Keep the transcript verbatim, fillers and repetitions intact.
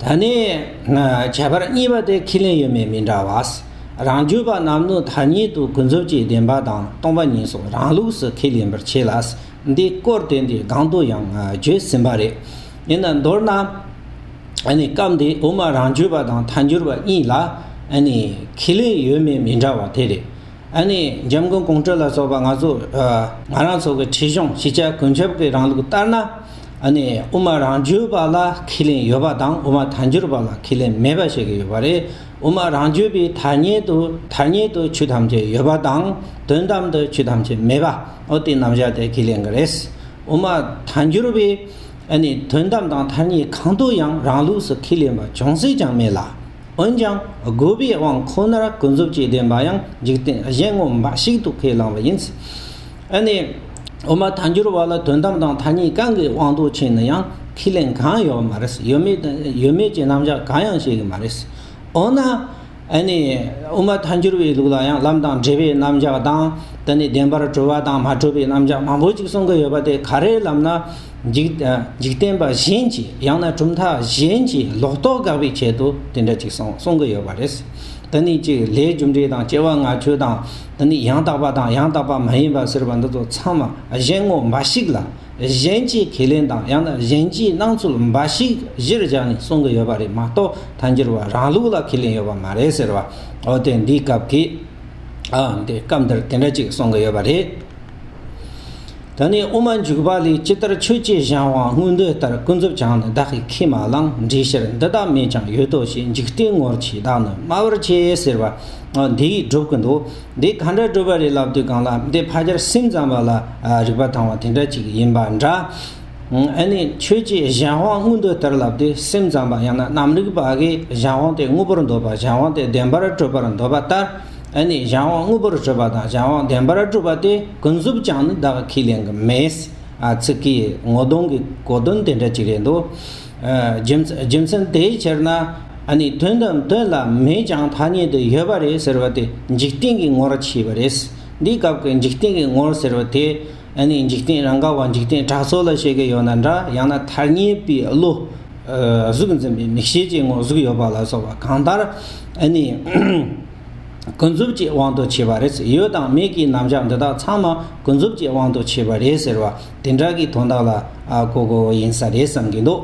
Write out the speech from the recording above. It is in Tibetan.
ད་ནི་ཁྱད་པར་གཉིས་པ་དེ་ཁས་ལེན་ཡོད་མེད་མི་འདྲ་བ། རང་རྒྱུད་པ་རྣམས་ནི་ཐ་སྙད་དུ་ཀུན་རྫོབ་ཀྱི་བདེན་པ་དང་སྟོང་པ་ཉིད་སོགས་རང་ལུགས་སུ་ཁས་ལེན་པར་བྱེད་ལ། འདིའི་སྐོར་དེ་འདི་སྒང་དུ་ཡང་བརྗོད་ཟིན་པ་རེད། ཡིན་ན་མདོར་ན། ཨ་ནི་སྐབས་འདིའི་དབུ་མ་རང་རྒྱུད་པ་དང་ཐལ་འགྱུར་བ་གཉིས་ལ་ཨ་ནི་ཁས་ལེན་ཡོད་མེད་མི་འདྲ་བ་དེ་རེད། ཨ་ནི་འཇམ་མགོན་ཀོང་སྤྲུལ་ལ་སོགས་པ་ང་ཚོ་ཨ་ང་རང་ཚོ་གི་ཁྲིད་གཞུང་ཤེས་བྱ་ཀུན་ཁྱབ་ཀྱི་རིང་ལུགས་ལྟར་ན། ཨ་ནི་དབུ་མ་རང་རྒྱུད་པ་ལ་ཁས་ལེན་ཡོད་པ་དང་དབུ་མ་ཐལ་འགྱུར་བ་ལ་ཁས་ལེན་མེད་པ་བཤད་ཀྱི་ཡོད་པ་རེད། དབུ་མ་རང་རྒྱུད་པའི་ཐ་སྙད་དུ་ཐ་སྙད་དུ་ཆོས་ཐམས་ཅད་ཡོད་པ་དང་དོན་དམ་དུ་ཆོས་ཐམས་ཅད་མེད་པ། འོ་དེ་རྣམ་གཞག་དེ་ཁས་ལེན་གྱི་རེད། དབུ་མ་ཐལ་འགྱུར་བས་ཨ་ནི་དོན་དམ་དང་ཐ་སྙད་གང་དུ་ཡང་རང་ལུགས་སུ་ཁས་ལེན་པ་ཅུང་ཟད་ཀྱང་མེད་ལ། འོན་ཀྱང་དགོས་པའི་དབང་ཁོ་ནར་ཀུན་རྫོབ་ཀྱི་བདེན་པ་ཡང་འཇིག་རྟེན་གཞན་ངོ་མ་ཞིག་ཏུ་ཁས་བླངས་པ་ཡིན། ཨ་ནི་དབུ་མ་ཐལ་འགྱུར་བ་ལ་དོན་དམ་དང་ཐ་སྙད་གང་གི་དབང་དུ་ཕྱིན་ན་ཡང་ཁས་ལེན་གང་ཡོད་མ་རེད། ཡོད་མེད་ཡོད་མེད་ཀྱི་རྣམ་གཞག་གང་ཡང་བཤད་ཀྱི་མ་རེད། འོ་ན། ཨ་ནི་དབུ་མ་ཐལ་འགྱུར་བའི་ལུགས་ལ་ཡང་ལམ་དང་འབྲས་བུའི་རྣམ་གཞག་དང་། དེ་ནི་བདེན་པར་གྲུབ་པ་དང་མ་གྲུབ་པའི་རྣམ་གཞག་མང་པོ་ཅིག་གསུང་གི་ཡོད་པ་དེ་ག་རེ་ལབ་ན། འཇིག་འཇིག་རྟེན་པ་གཞན་གྱིས་ཡང་ན་གྲུབ་མཐའ་གཞན་གྱིས་ལོག་རྟོག་དགག་པའི་ཆེད་དུ་དེ་འདྲ་ཅིག་གསུང་གསུང་གི་ཡོད་པ་རེད། དེ་ནི་གཅིག་ལས་རྒྱུ་འབྲས་དང་སྐྱེ་བ་སྔ་ཕྱི་དང་། དེ་ནི་ཡང་དག་པ་དང་ཡང་དག་པ་མ་ཡིན་པ་ཟེར་བ་འདི་ཚོ་ཚང་མ་གཞན་ངོ་མ་ཞིག་ལ། གཞན་གྱི་ཁས་ལེན་དང་ཡང་ན་གཞན་གྱི་སྣང་ཚུལ་འབའ་ཞིག་གཞིར་བཞག་ནས་གསུང་གི་ཡོད་པ་རེད་མ་གཏོགས་ཐལ་འགྱུར་བ་རང་ལུགས་ལ་ཁས་ལེན་ཡོད་པ་མ་རེད་ཟེར་བ། འོ་དེ་འདིའི་སྐབས་ཀྱི་ཨ་འདི་སྐབས་འདིར་དེ་འདྲ་ཅིག་གསུང་གི་ཡོད་པ་རེད། ད་ནི་དབུ་མ་འཇུག་པ་ལས། ཇི་ལྟར་ཆོས་ཀྱི་གཞན་དབང་དངོས་འདོད་ལྟར། ཀུན་རྫོབ་ཀྱང་ནི་བདག་གིས་ཁས་མ་བླངས། འགྲེལ་ཕྱིར་འདི་དག་མེད་ཀྱང་ཡོད་དོ་ཞེས། འཇིག་རྟེན་ངོར་ཆེས་བདག་ནི་སྨྲ་བར་བྱེད་ཟེར་བ། འདི་སྒྲུབ་ཀྱི་འདུག་འདི་ག་འདྲ་སྒྲུབ་པ་རེད་ལབ་དུས་སྒང་ལ་འདི་ཕལ་ཆེར་སེམས་ཙམ་པ་ལ་རིག་པ་དྭངས་པ་དེ་འདྲ་ཅིག་ཡིན་པ་འདྲ། ཨ་ནི་ཆོས་ཀྱི་གཞན་དབང་དངོས་འདོད་ལྟར་ལབ་དུས་སེམས་ཙམ་པ་ཡང་ན་རྣམ་རིག་པ་གིས་གཞན་དབང་དེ་དངོས་པོར་འདོད་པ། གཞན་དབང་དེ་བདེན་པར་གྲུབ་པར་འདོད་པ་ལྟར། ཨ་ནི་གཞན་དབང་དངོས་པོར་གྲུབ་པ་དང་གཞན་དབང་བདེན་པར་གྲུབ་པ་དེ་ཀུན་རྫོབ་ཀྱང་ནི་བདག་ཁས་ལེན་གྱི་མེད། ཨ་ཚིག་གི་ངོ་གདོང་གི་གོ་དོན་དེ་འདྲ་ཅིག་རེད་འདུག་ཨ་རྒྱུ་མཚན་རྒྱུ་མཚན་དེའི་ཕྱིར་ན། ཨ་ནི་དོན་དམ་དོན་ལ་མེད་ཀྱང་ཐ་སྙད་དུ་ཡོད་པ་རེད་ཟེར་བ་དེ་འཇིག་རྟེན་གྱི་ངོར་ཆེས་པ་རེད། འདིའི་སྐབས་ཀྱི་འཇིག་རྟེན་གྱི་ངོར་ཟེར་བ་དེ། ཨ་ནི་འཇིག་རྟེན་རང་ག་བ་འཇིག་རྟེན་དྲག་སོགས་ལ་བཤད་ཀྱི་ཡོད་ན་འདྲ། ཡང་ན་ཐ་སྙད་པའི་བློ། ཨ་གཟུགས་འཛིན་པའི་མིག་ཤེས་ཀྱི་ངོར་གཟུགས་ཡོད་པ་ལ་སོགས་པ་གང་ལྟར། ཨ་ནི་ཀུན་རྫོབ་ཀྱི་དབང་དུ་བྱས་པ་རེད། ཡོད་དང་མེད་ཀྱི་རྣམ་གཞག་འདི་དག་ཚང་མ་ཀུན་རྫོབ་ཀྱི་དབང་དུ་བྱས་པ་རེད་ཟེར་བ་དེ་འདྲ་གི་དོན་དག་ལ་ཨ་གོ་དགོས་ཡིན་ས་རེད་བསམ་གྱི་འདུག